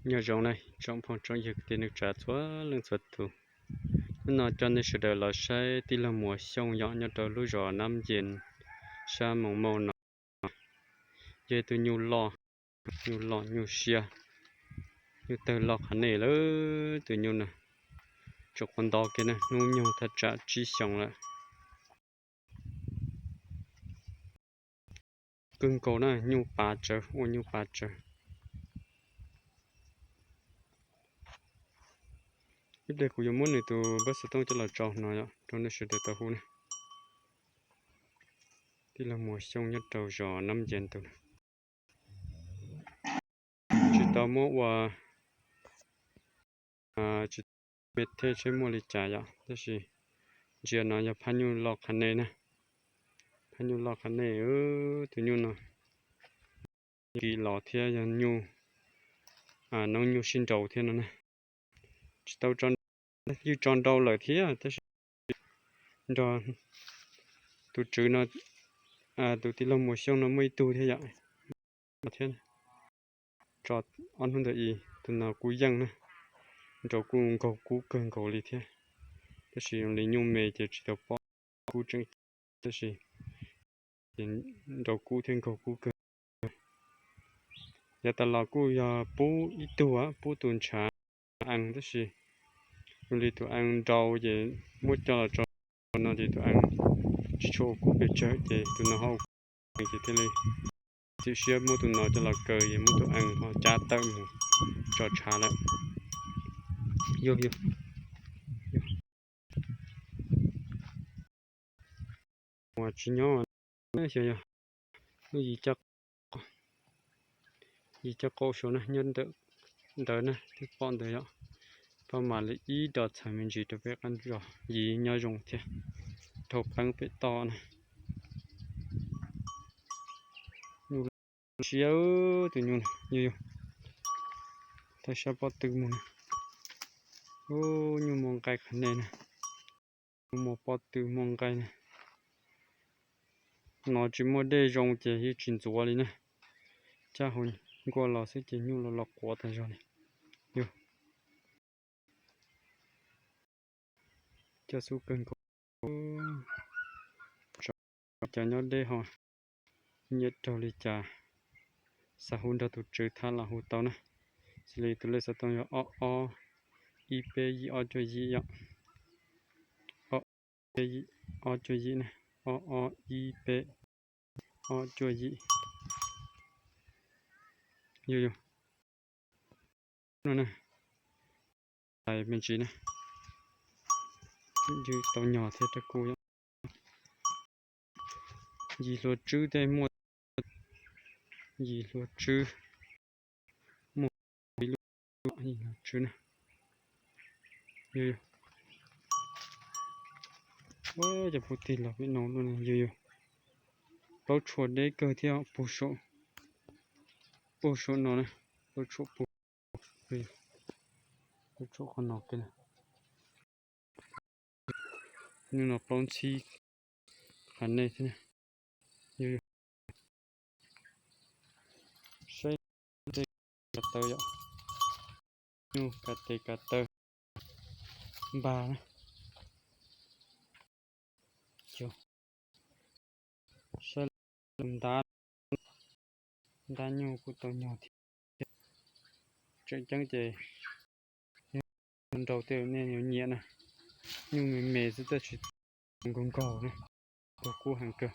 Nyob zoo na tsoom phooj tsoom ywg kwv tij neej tsa txhua leej txhua tus. Hnub no coj nej sawv daws los saib tij laug Muas Xyooj yom, nyob rau lub zos Nab Yees sab Moos Mauj no. Yog tus nyuj loj, nyuj loj nyuj siab, nyuj tawg loj qhov nej lawm tus nyuj na. Tseem quav nto kiag na, hnub nyoog thaj tsam tsib xyoos lawm. Kawg nkaus na, nyuj pav tsawv, ua nyuj pav tsawv. Ib pliag kuv yuav muab nws tus npawb xov tooj coj los tso no yom, rau nej sawv daws tau hu na. Tij laug Muas Xyooj nyob rau zos Nab Yees tus na. Tsis tau muab ua, tsis tau me thej seb muaj li cas yom, tab sis ntsia no yog phab nyuj loj qhov nej na. Phab nyuj loj qhov nej, tus nyuj no kis los thiab yog nyuj, noob nyuj sib nraus thiab no na. Tsis tau tso, yeej tso nrau lawm thiab tab sis nrog tus tswv no, tus tij laug Muas Xyooj no muaj ib tug thiab yom, thiab tso ob hnub ntawd ib tus no kuj yeej na, nrau kuj nkaug kub kawg nkaus li thiab, tab sis li nyuj me ces tsis tau pob kub tseem ceeb, tab sis ces nrau kub thiab nkaug kub kawg. Yav tas los kuj yog pub ib tug, pub tus ntshav ees, tab sis zoo li tus ees nrau ces muab coj los tso no ces tus ees tsis tshua ua kub pes tsawg ces tus no ho ua kub ces thiaj li txwm siab muab tus no coj los kaw es muab tus ees ho cab tawm mus tso tshav lawm. Yog, yog, Muas tsis nyob, xyov yog lub yim caj qaum, yim caj qaum saum na, nyob ntawm ntawd na, twb pom ntawd yom. Pab mam li ib ro txhais me ntsis rau peb qab zos, yim nyob zoo thiab, dhau peeb pem toj na. Nyuj siab tus nyuj na, yog yog, thaij sab pob tw mus na. Ub, nyuj muaj nqaij qhov nej na, nyuj muaj pob tw muaj nqaij na. No tsis muaj dej zoo ces yeej tsis ntxuav li na, caj hauv nkuaj los xwb ces nyuj los los quav tas zog li. Yog coj xub kawg nkaus, cov nyob deb ho nyiam raug li cas, xav hu nrog tus tswv tham los hu tau na. Xws li tus lej xov tooj yog ob ob ib peb yim ob cuaj yim yom, ob peb yim ob cuaj yim na, ob ob ib peb ob cuaj yim. Yog yog, no na, hais me ntsis na, yus tau nyog thiab rau kuv yom. Yim hluas tswb tej muaj, yim hluas tswb muaj ib lub, yim hluas tswb na. Yog, cov phooj ywg los peb no, yog, yog, plaub tshuam deb kawg thiab, puag saum, puag saum no na, plaub tshuam puag, plaub tshuam qhov no kiag na. Hnub no plaub ntxhib qhov nej thiab na. Yog, yog, saib tej kav taw yom, nyuj kav tes kav taw npag na. Saib ntab, ntab nyuj kuj tau nyog thiab. Tseem ceeb ces nrau tej nej yuav nyiam na, nyuj me me xwb tab sis nkaug nkaug na, nkaug kub heev kawg.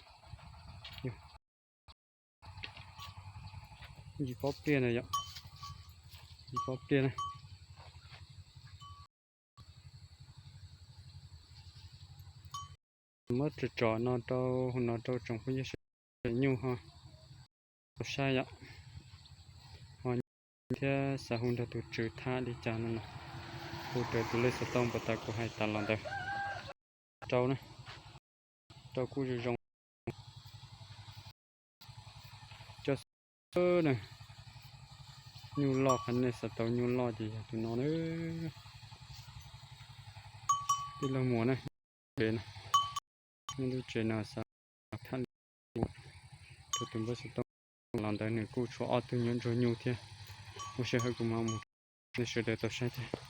Yim pob pliaj na yom, yim pob pliaj na. Muab tsom tsom no rau, hu no rau tsoom phooj ywg sawv daws nyuj ho tau saib yom, ho thiab xav hu nrog tus tswv tham li cas no los hu raws tus lej xov tooj puas tas kuv hais tas los ntawd rau na. Rau kuj zoo zoo. Coj xwb na, nyuj loj qhov nej xav tau nyuj loj ces yog tus no na. Tij laug Muas na, nyob lub tsev no xav tham li, rau tus npawb xov tooj los ntawd nws kuj tshuav ob tug nyuam ntsuag nyuj thiab. Ua sij hawm kuv mam mus Sawv daws tau saib thiab.